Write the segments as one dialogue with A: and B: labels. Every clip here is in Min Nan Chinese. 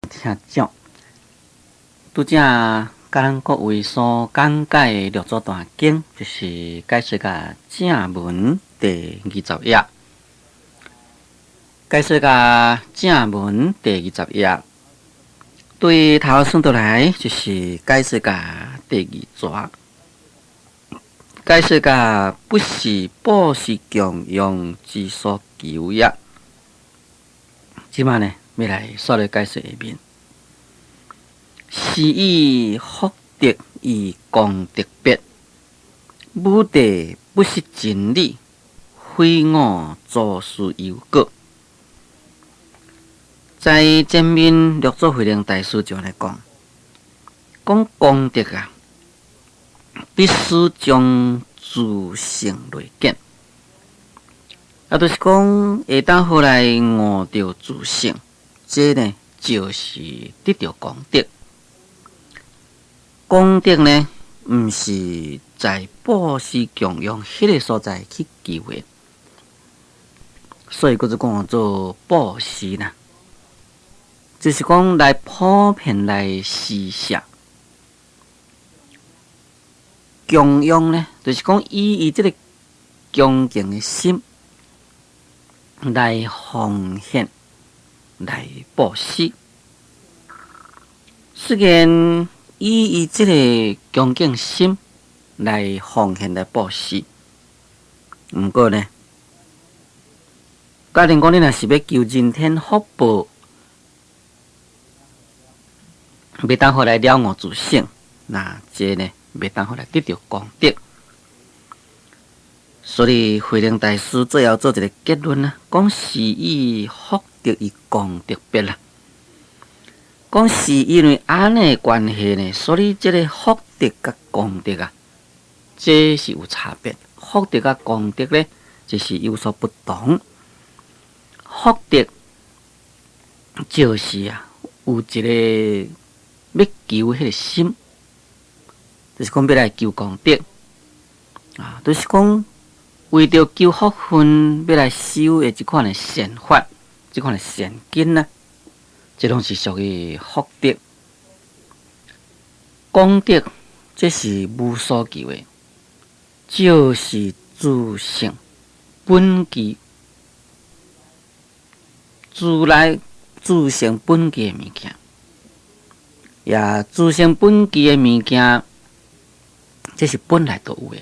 A: 聽眾，拄才佮咱各位所講解的六祖壇經，就是解說甲正文第二十頁，解說甲正文第二十頁，對頭算倒來就是解說甲第二逝，解說甲不是布施供養之所求也。這擺呢，欲來煞來解說下面，是以福德與功德別，武帝不識真理，非我祖師有過。在前面六祖慧能大師就按呢講，講功德啊，必須將自性內見。啊，就是講會當好來悟著自性，這呢就是得著功德。功德呢，毋是在布施供養彼个所在去求的，所以閣做講做布施啦，就是講來普遍來施捨。供養呢，就是講以伊這个恭敬的心來奉獻、來布施。雖然以伊這個恭敬心來奉獻、來布施，毋過呢，假定講你若是欲求人天福報，欲當好來了悟自性，那這呢，袂當好來得著功德。所以慧能大師最後做一个結論啊，講是以福德與功德別啦。講是因為按呢的關係呢，所以這个福德佮功德啊，這是有差別。福德佮功德呢，這是有所不同。福德就是啊，有一个欲求彼个心，就是講欲來求功德啊，就是講為著求福分，欲來修的這款的善法，這款的善根啊，這攏是屬於福德。功德這是無所求的，就是自性本具，自來自性本具的物件，也自性本具的物件，這是本來就有的。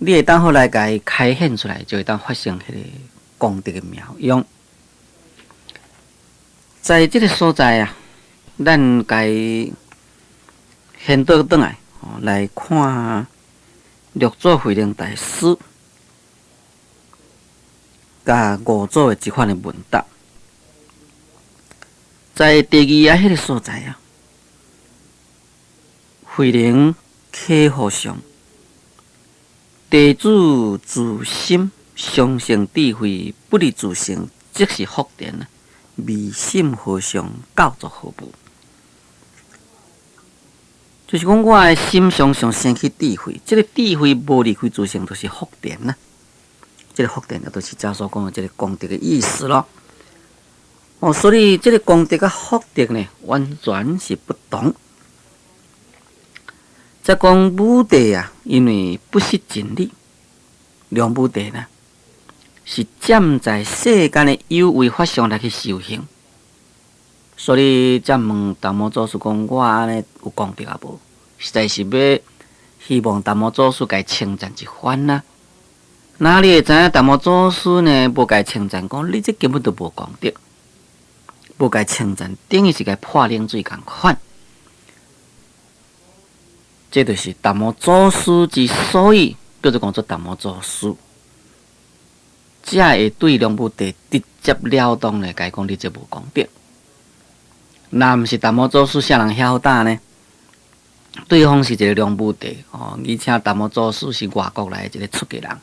A: 你會當好來共伊開顯出來，就會當發生彼个功德的妙用。在這个所在啊，咱共伊掀倒轉來，來看六祖慧能大師佮五祖的這款的問答。在第二頁彼个所在啊，慧能啟和尚。弟子自心常生智慧，不離自性，即是福田啊！未審和尚教作何無？就是講，我的心常常生起智慧，這个智慧無離開自性，就是福田啊！這个福田就是遮所講的這个功德的意思囉。哦，所以這个功德佮福德呢，完全是不同。再講武帝啊，因為不識真理，梁武帝呢，是站在世間的有為法上來去修行，所以才問達摩祖師講：我按呢有功德啊無？實在是欲希望達摩祖師共伊稱讚一番啊。哪裡會知影達摩祖師呢？無共伊稱讚，講你這根本就無功德，無共伊稱讚，等於是共伊潑冷水仝款。這就是達摩祖師之所以叫做講做達摩祖師，才會對梁武帝直接了當的共伊講你這無功德。若毋是達摩祖師，啥人遐好膽呢？對方是一个梁武帝哦，而且達摩祖師是外國來的一个出家人，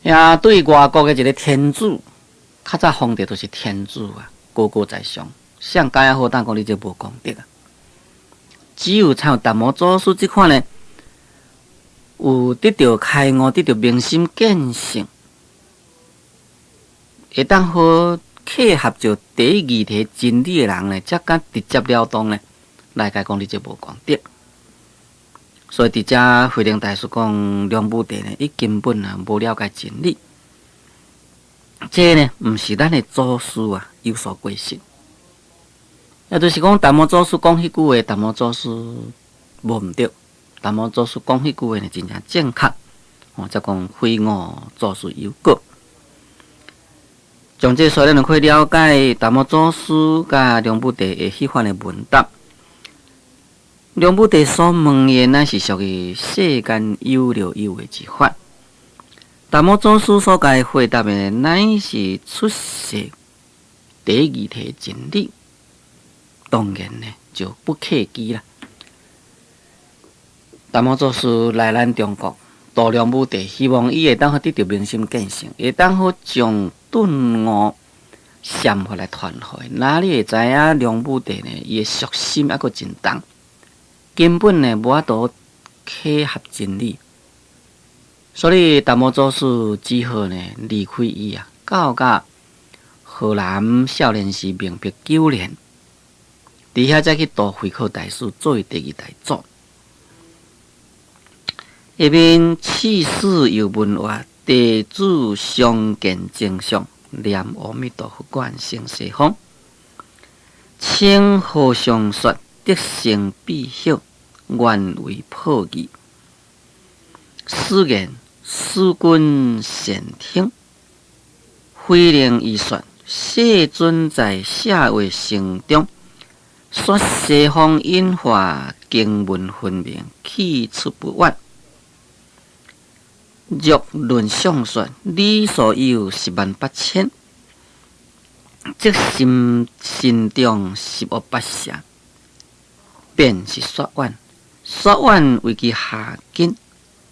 A: 也對外國的一个天子，較早皇帝都是天子啊，高高在上，誰敢好膽講你這無功德啊？只有親像達摩祖師這款呢，有得著開悟，得著明心見性，會當好啟契合著第一義諦真理的人呢，才敢直接了當呢來共伊講你這無功德。所以佇遮慧能大師講梁武帝呢，伊根本啊無了解真理。這呢，毋是咱的祖師啊有所過失。也就是講，達摩祖師講彼句話，達摩祖師無毋對。達摩祖師講彼句話呢，真正正確。哦，才講非我祖師有過。從這所以咱就可以了解達摩祖師佮梁武帝的彼番的問答。梁武帝所問的，乃是屬於世間有漏有的之法。達摩祖師所共伊回答的，乃是出世第一義諦真理。當然呢，就不契機啦。達摩祖師來咱中國，度梁武帝，希望伊會當好得著明心見性，會當好將頓悟禪法來傳予伊。哪裡會知影梁武帝呢？伊的俗心猶閣真重，根本呢無法度契合真理。所以達摩祖師只好呢離開伊啊，到佮河南少林寺明碧九年，佇遐才去度慧可大師做伊第二代祖。下面刺史又問話，弟子常見增上，念阿彌陀佛願生西方，請和尚說得成庇曉，願為破疑。師言：使君善聽。慧能伊說：世尊在舍衛城中，說西方引化經文分明，去出不遠。若論相說，理數有10萬八千，則心身中十惡八邪，便是說遠。說遠為其下根，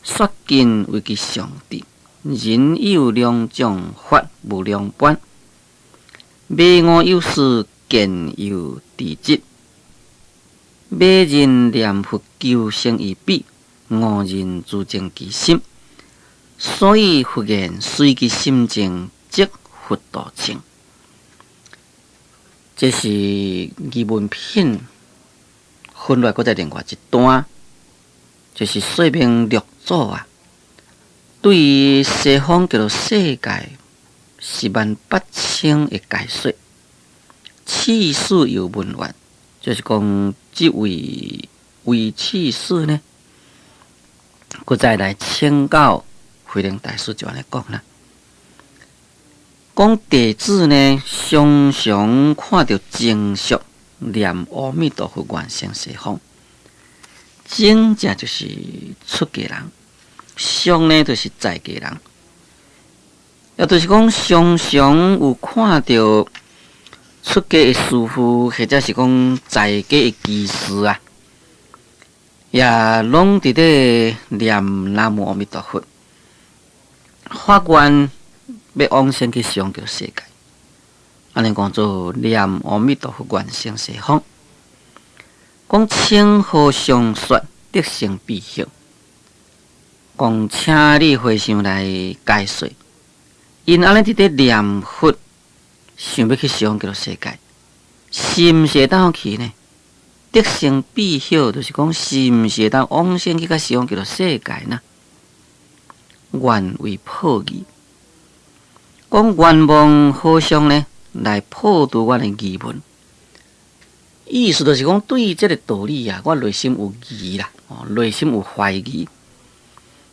A: 說近為其上智。人有兩種法無兩般，迷悟有時見有智執。迷人念佛求生於彼，悟人自證其心。所以佛言隨其心證，則佛度證。這是疑問品分來閣再另外一段，就是說明六祖啊，對於西方極樂世界十萬八千的解說，刺史又問願，就是講這位韋刺史呢，閣再來請教慧能大師就按呢講啦，講弟子呢，常常看著僧俗念阿彌陀佛願生西方，僧者就是出家人，俗呢就是在家人，也就是講常常有看著出家的師父，或者是講在家的居士啊，也攏佇咧念南無阿彌陀佛。發願欲往生去西方極樂世界，按呢講做念阿彌陀佛願生西方。講請和尚說得成庇曉，講請你和尚來解說。𪜶按呢佇咧念佛，想欲去西方極樂世界，是毋是會當去呢？得成庇曉，就是講是毋是會當往生去到西方極樂世界呢？願為破疑，講願望和尚呢來破除阮的疑問，意思就是講對這个道理啊，我內心有疑啦，哦，內心有懷疑，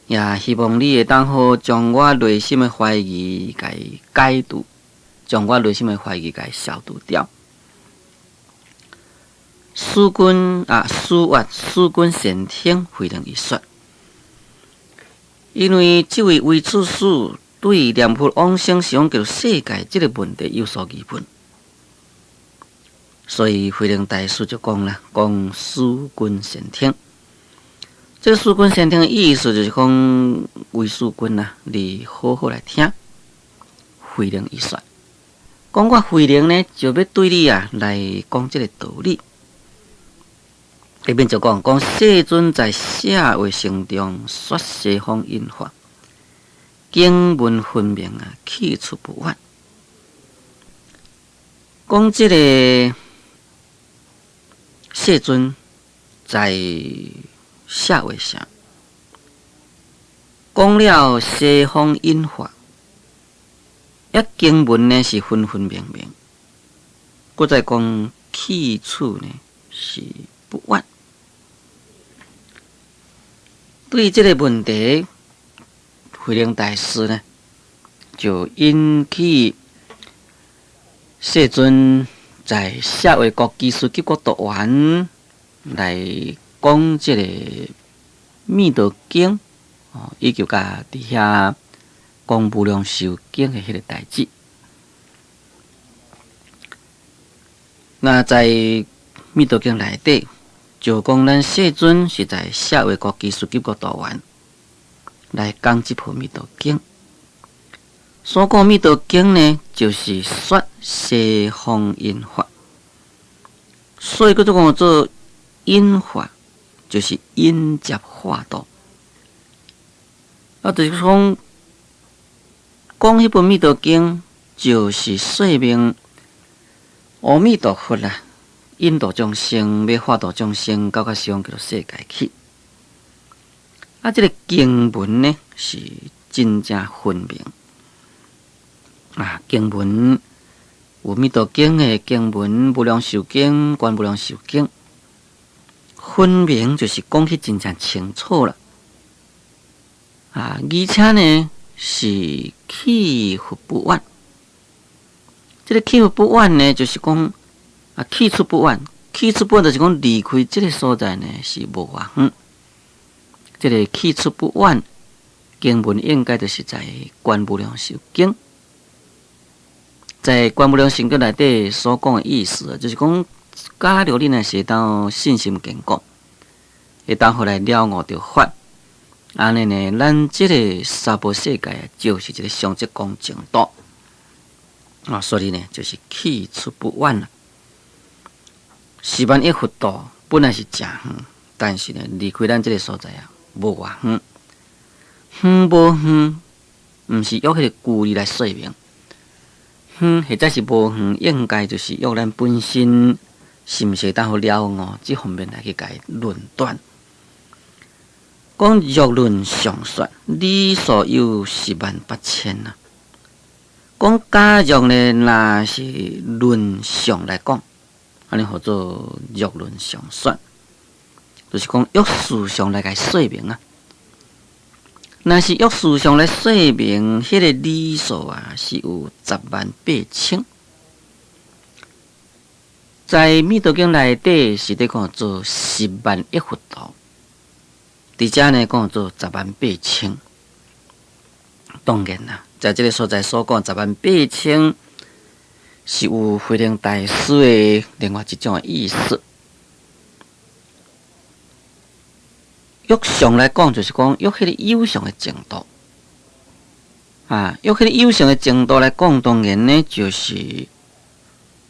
A: 也希望你會當好將我內心的懷疑共伊解除，將我內心的懷疑共伊消除掉。使君啊，師曰，使君善聽，慧能伊說。因為這位韋刺史對念佛往生西方極樂世界這个問題有所疑問，所以慧能大師就講啦：講使君善聽。這个使君善聽的意思就是講，韋使君啊，你好好來聽。慧能伊說，講我慧能呢，就欲對你啊來講這个道理。下面就講講世尊在舍衛城中說西方引化，經文分明啊，去出不遠。講這个世尊在舍衛城講了西方引法，一經文呢是分分明明，閣再講去處呢是不遠。對這个問題，慧能大師呢就引起世尊在舍衛國拘尸給國度園來講這个彌陀經，哦，以及佮佇遐講無量壽經的彼个代誌。那在彌陀經內底，就講咱世尊是在舍衛國拘尸給國度園來講這部彌陀經。所講彌陀經呢，就是說西方引法，所以閣做講做引法，就是引接化導。啊，就是講講彼部彌陀經，就是說明阿彌陀佛啦，引導眾生，欲化導眾生，到西方極樂世界去。啊，這个經文呢，是真正分明。啊，經文有彌陀經的經文，無量壽經、觀無量壽經，分明就是講起真正清楚啦。啊，而且呢是去佛不遠。這个去佛不遠呢，就是講啊，去處不遠，去處不遠就是講離開這个所在呢是無偌遠。這个去處不遠，經文應該就是在觀無量壽經。在觀無量壽經內底所講的意思，就是講，假如你若是會當信心堅固，會當予來了悟著法，按呢呢，咱這个娑婆世界就是一个上濟光淨土啊，所以呢，就是去處不遠啦。十萬億佛土本來是誠遠，但是呢，離開咱這个所在啊，無偌遠。遠無遠，毋是用彼个距離來說明。遠或者是無遠，應該就是用咱本身是毋是會當予了悟這方面來去共伊論斷。講若論上說，里數有十萬八千啊。講假若呢，若是論相來講，按呢號做若論上說，就是講用事相來共伊說明啊。若是用事相來說明，彼个里數啊是有十萬八千。在彌陀經內底是咧講做十萬億佛土，佇遮呢講做十萬八千。當然啦，在這个所在所講十萬八千，是有慧能大師的另外一種的意思。欲相來講，就是講欲彼個有相的程度啊，欲彼个有相的程度來講，當然呢，就是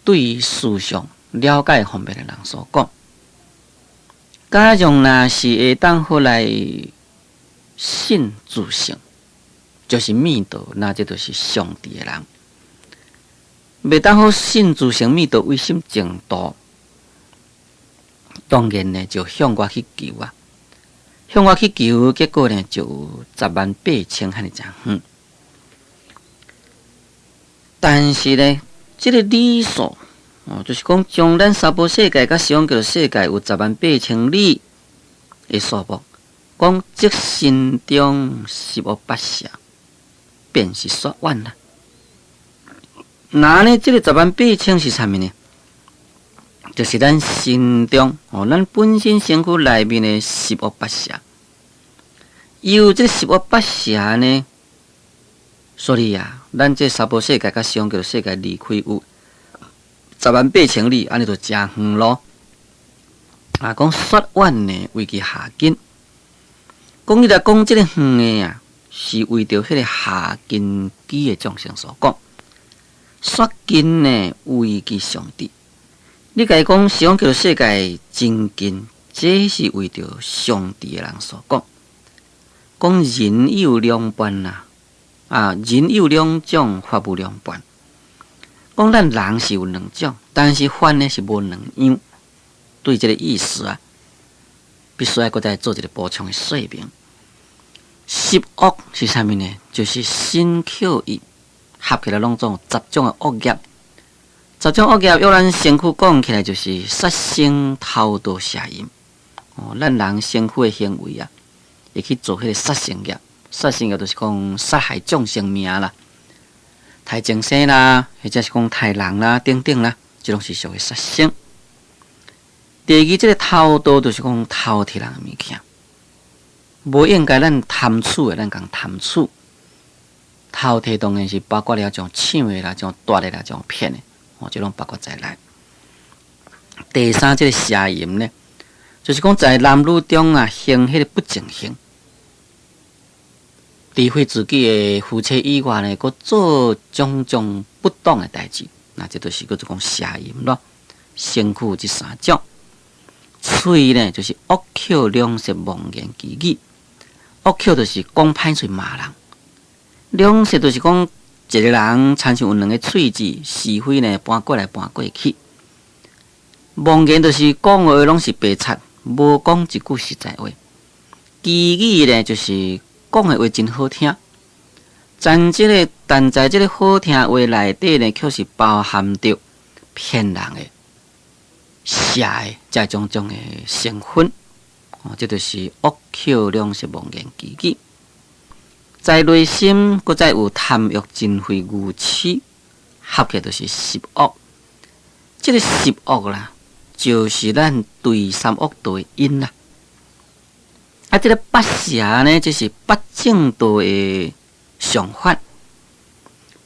A: 對事相了解方面的人所講。假如若是會當予來信自性，就是彌陀，那這就是上智的人。袂當予信自性彌陀唯心淨土，當然呢，就向外去求啊。向外去求，結果呢，就有十萬八千遐爾濟遠。但是呢，這个里數哦，就是講將咱娑婆世界佮西方極樂世界有十萬八千里的數目，講即身中十惡八邪，便是說遠啦。那呢，這个十萬八千是啥物呢？就是咱身中哦，咱本身身軀內面的十惡八邪，由這十惡八邪呢，所以啊，咱這娑婆世界佮西方極樂世界離開有十萬八千里，按呢就誠遠囉。啊，講說遠呢，為其下根。講你來講這个遠的啊，是為著彼个下根機的眾生所講。說近呢，為其上智。你共伊講西方極樂世界真近，這是為著上智的人所講。講人有兩般啦，啊，人有兩種，法無兩般。講咱人是有兩種，但是法呢是無兩樣。對這个意思啊，必須愛閣再做一个補充的說明。十惡是啥物呢？就是身口意合起來攏總有十種的惡業。十種惡業，用咱身軀講起來，就是殺生、偷盜、邪淫。哦，咱人身軀的行為啊，會去做彼个殺生業。殺生業就是講殺害眾生命啦，刣眾生啦，或者是講刣人啦，等等啦，這攏是屬於殺生。第二，這个偷盜就是講偷提人的物件，無應該咱貪取的，咱共貪取。偷提當然是包括了像搶的啦，像奪的啦，像騙的，哦，這攏包括在內。第三，這个邪淫呢，就是講在男女中啊，行彼个不正行，除非自己的夫妻以外呢，閣做種種不當的代誌，那這就是叫做講邪淫咯。身軀這三種，喙呢就是惡口兩舌妄言綺語，惡口就是講歹喙罵人，兩舌就是講一个人親像有兩个喙舌，是非呢搬過來搬過去。妄言就是講話攏是白賊，無講一句實在話。綺語呢就是講的話真好聽，但在這个好聽話內底呢，卻是包含著騙人的、邪的這種種的成分。哦，這就是惡口兩舌妄言綺語。在內心閣再有貪欲、嗔恚、愚癡，合起來就是十惡。這个十惡啦，就是咱對三惡道的因啦。啊，這个八邪呢，就是八正道的相反。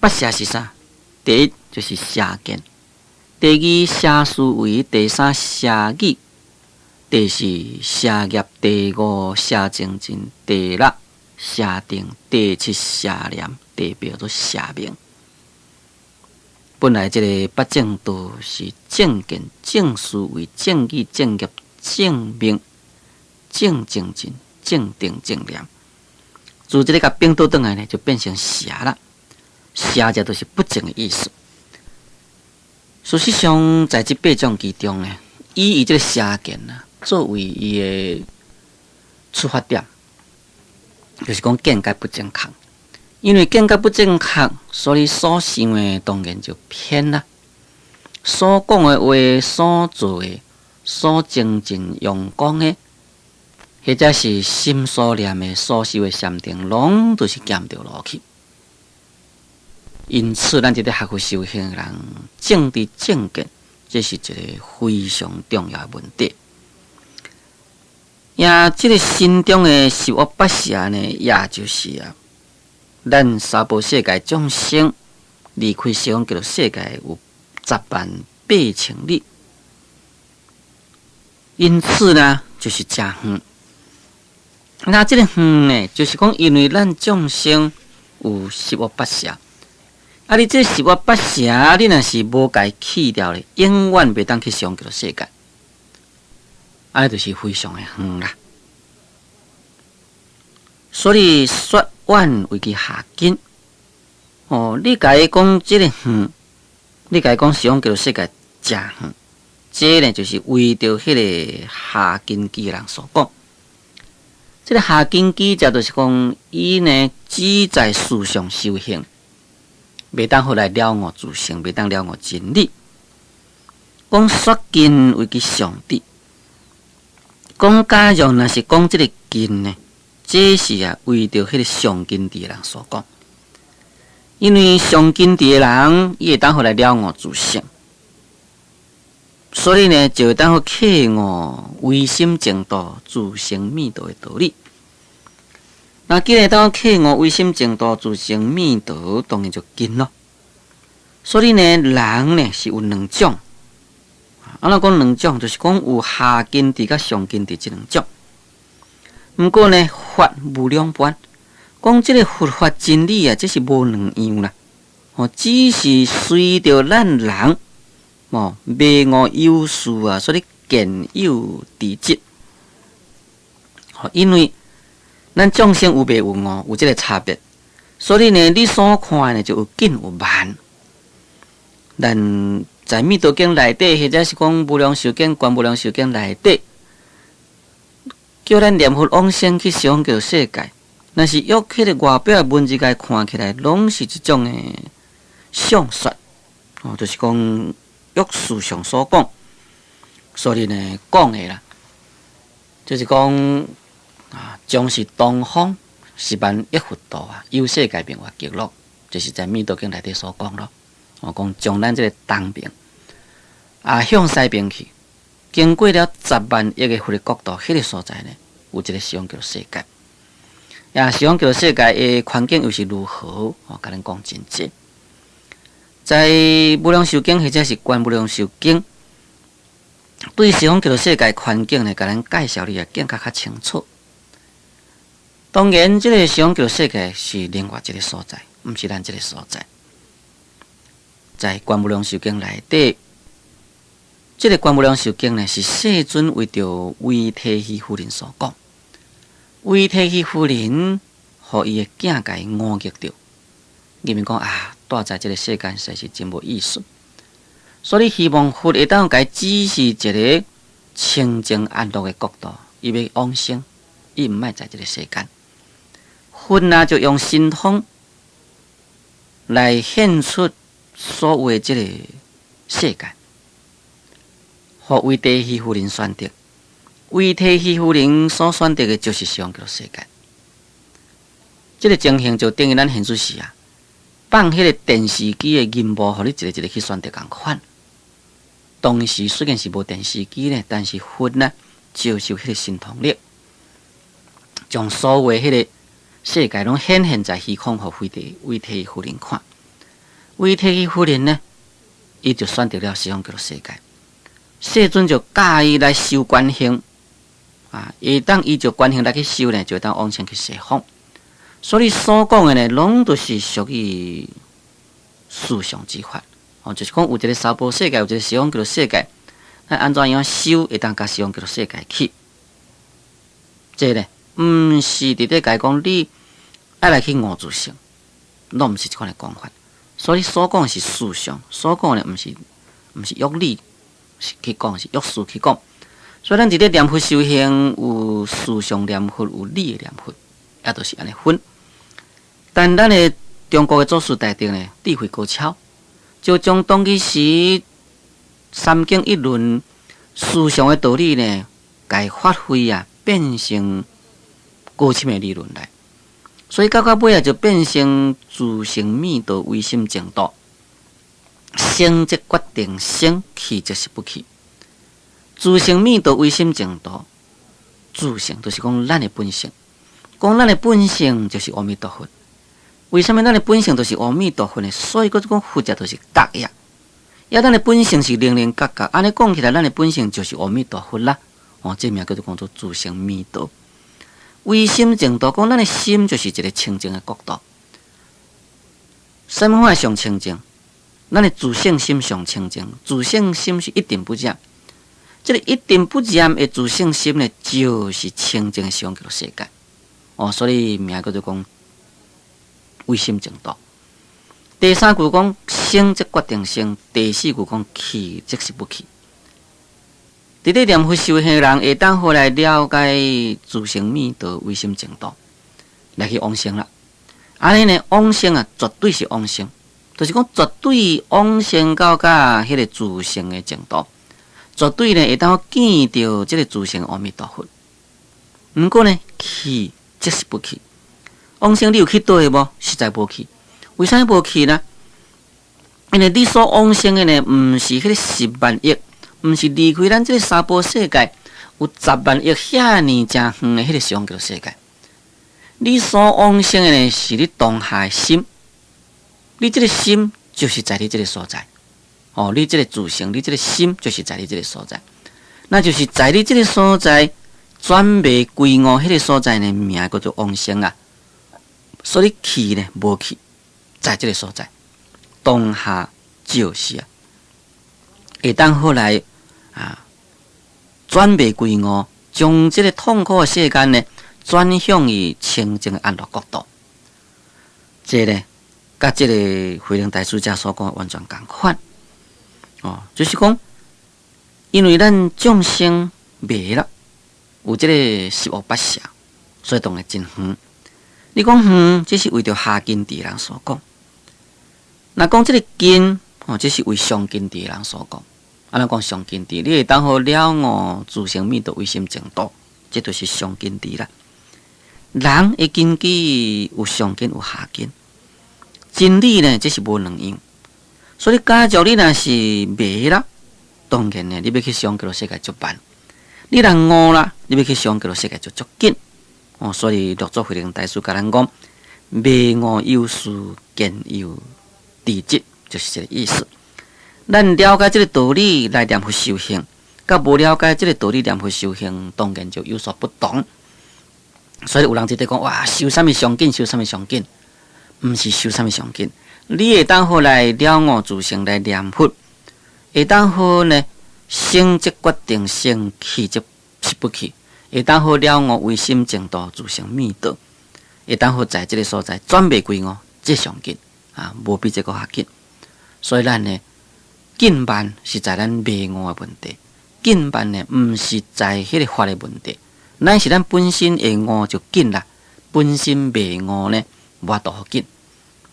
A: 八邪是啥？第一就是邪見，第二邪思維，第三邪語，第四邪業，第五邪精進，第六邪定，第七邪念，第八做邪命。本來這个八正道是正見、正思維、正語、正業、正命、正精進、正定、正念。自這个共反倒轉來呢，就變成邪啦。邪者就是不正的意思。事實上，在這八種其中呢，以這个邪見啊，作為伊的出發點，就是講見解不正確。因為見解不正確，所以所想的當然就偏啦。所講的話、所做的、所精進用功的，或者是心所念的、所修的禪定，攏都是兼著落去。因此，咱這个學佛修行的人，正知正見，這是一个非常重要的問題。也，這个心中的十惡八邪呢，也就是啊，咱娑婆世界眾生離開西方極樂世界有10萬八千里，因此呢，就是誠遠。那這个遠呢，就是講因為咱眾生有十惡八邪，啊，你這十惡八邪，你若是無共伊去掉咧，永遠袂當去西方極樂世界，按呢就是非常的遠啦。所以說遠為其下根，哦，你共伊講這个遠，你共伊講西方極樂世界誠遠，這呢就是為著彼个下根機的人所講。這个下根機者就是講，伊呢只在事上修行，袂當好來了悟自性，袂當了悟真理。講說近為其上智，講假若若是講這个近呢，這是啊為著彼个上根智的人所講。因為上根智的人，伊會當好來了悟自性，所以呢，就會當好契悟唯心淨土、自性滅道的道理。那既然當契悟唯心淨土、自性滅道，當然就近咯。所以呢，人呢是有兩種。按怎講兩種，就是講有下根智佮上根智這兩種。毋過呢，法無兩般，講這个佛法真理啊，這是無兩樣啦。哦，只是隨著咱人哦迷悟有事啊，所以見有智執。哦，因為咱眾生有迷有悟，有這个差別，所以呢，你所看的就有緊有慢。咱在彌陀經內底，或者是講無量壽經、觀無量壽經內底，叫咱念佛往生去西方極樂世界。若是約彼个外表的文字共看起來，攏是一種的相說，哦，就是講約事上所講，所以呢講的啦，就是講啊，將是東方10萬億佛度啊，有世界名為極樂，就是在彌陀經內底所講咯。哦，講將咱這个東邊啊向西邊去，經過了十萬億个佛的國度，彼个所在呢，有一个西方極樂世界。啊，西方極樂世界的環境又是如何？哦，共咱講真濟。在無量壽經或者是觀無量壽經，對西方極樂世界環境呢，共咱介紹得也更加較清楚。當然，這个西方極樂世界是另外一个所在，毋是咱這个所在。在觀無量壽經內底，這个觀無量壽經呢，是世尊為著韋提希夫人所講。韋提希夫人，予伊的囝共伊誤譯著，認為講啊，蹛在這个世間實在是真無意思，所以希望佛會當共伊指示一个清淨安樂的國度，伊欲往生，伊毋愛在這个世間。佛啊，就用神通來顯出所謂這个世界，予韋提希夫人選擇。韋提希夫人所選擇的就是西方極樂世界。這个情形就等於咱現實時啊，放彼个電視機的銀幕，予你一个一个去選擇仝款。當時雖然是無電視機呢，但是佛呢就是有彼个神通力，將所有彼个世界攏顯現在虛空，予韋提希夫人看。韋提希夫人呢，伊就選擇了西方極樂世界。世尊就教伊來修觀行，啊，會當依照觀行來去修呢，就會當往生去西方。所以所講的呢，攏都是屬於事相之法。哦，就是講有一个娑婆世界，有一个西方極樂世界，咱按怎樣修，會當共西方極樂世界去？這个呢，毋是佇咧共伊講你愛來去悟自性，攏毋是這款的講法。所以所講的是事相，所講的毋是約理是去講，是約事去講。所以咱佇咧念佛修行，有事相念佛，有理的念佛，也都是按呢分。但咱的中國的祖師大德呢，智慧高超，就將當彼時三經一論事相的道理呢，共發揮啊，變成高深的理論來。所以到到尾啊，就變成自性滅度唯心淨土，生則決定生，去則是不去。自性滅度唯心淨土，自性就是講咱的本性，講咱的本性就是阿彌陀佛。為啥物咱的本性就是阿彌陀佛呢？所以閣講佛者就是覺也，也咱的本性是靈靈覺覺，按呢講起來，咱的本性就是阿彌陀佛啦。哦，這名叫做講做自性滅度。唯心淨土，講咱的心就是一个清淨的國度。啥物款上清淨？咱的自性心上清淨，自性心是一塵不染。這个一塵不染的自性心呢，就是清淨的西方極樂世界。哦，所以名叫做講唯心淨土。第三句講生則決定生，第四句講去則是不去。佇咧念佛修行的人，會當好來了解自性滅度唯心淨土，來去往生啦。按呢呢，往生啊，絕對是往生，就是講絕對往生到佮彼个自性的淨土，絕對呢會當見著這个自性阿彌陀佛。毋過呢，去則是不去。往生你有去佗位無？實在無去。為啥無去呢？因為你所往生的呢，毋是彼个十萬億。毋是離開咱這个娑婆世界有十萬億遐爾正遠的彼个西方極樂世界。你所往生的呢，是你當下的心，你這个心就是在你這个所在。哦，你這个自性，你這个心就是在你這个所在，那就是在你這个所在轉迷歸悟彼个所在呢，名叫做往生啊。所以去呢，無去，在這个所在，當下就是啊，會當好來。啊，轉迷歸悟，將這个痛苦的世間呢，轉向於清淨的安樂國度。這个呢，佮這个慧能大師遮所講的完全仝款。哦，就是講，因為咱眾生迷啦，有這个十惡八邪，所以當然真遠。你講遠，這是為著下根智人所講；若講這个近，哦，這是為上根智人所講。按怎講上根智？你會當好了悟自性滅度唯心淨土，這就是上根智啦。人的根基有上根有下根，真理呢，這是無兩樣。所以假如你若是迷啦，當然呢，你欲去上極樂世界足慢；你若悟啦，你欲去上極樂世界就足緊。哦，所以六祖慧能大師共咱講：迷悟有事，見有智執，就是這个意思。咱了解這个道理來念佛修行，佮無了解這个道理念佛修行，當然就有所不同。所以有人就佇講：哇，修啥物上緊，修啥物上緊，毋是修啥物上緊。你會當好來了悟自性來念佛，會當好呢，生則決定生，去則失不去。會當好了悟唯心淨土自性滅度，會當好在這个所在轉迷歸悟，這上緊啊，無比這个較緊。所以咱呢，緊慢是在咱迷悟的問題，緊慢呢，毋是在彼个法的問題，乃是咱本身會悟就緊啦，本身迷悟呢，無法度予緊。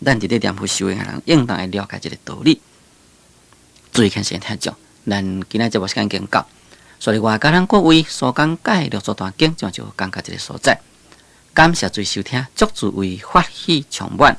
A: 咱佇咧念佛修行的人，應當會了解這个道理。注意聽先聽講，咱今仔節目時間已經到，所以我共咱各位所講解六祖壇經，就講到這个所在。感謝諸位收聽，祝諸位法喜充滿。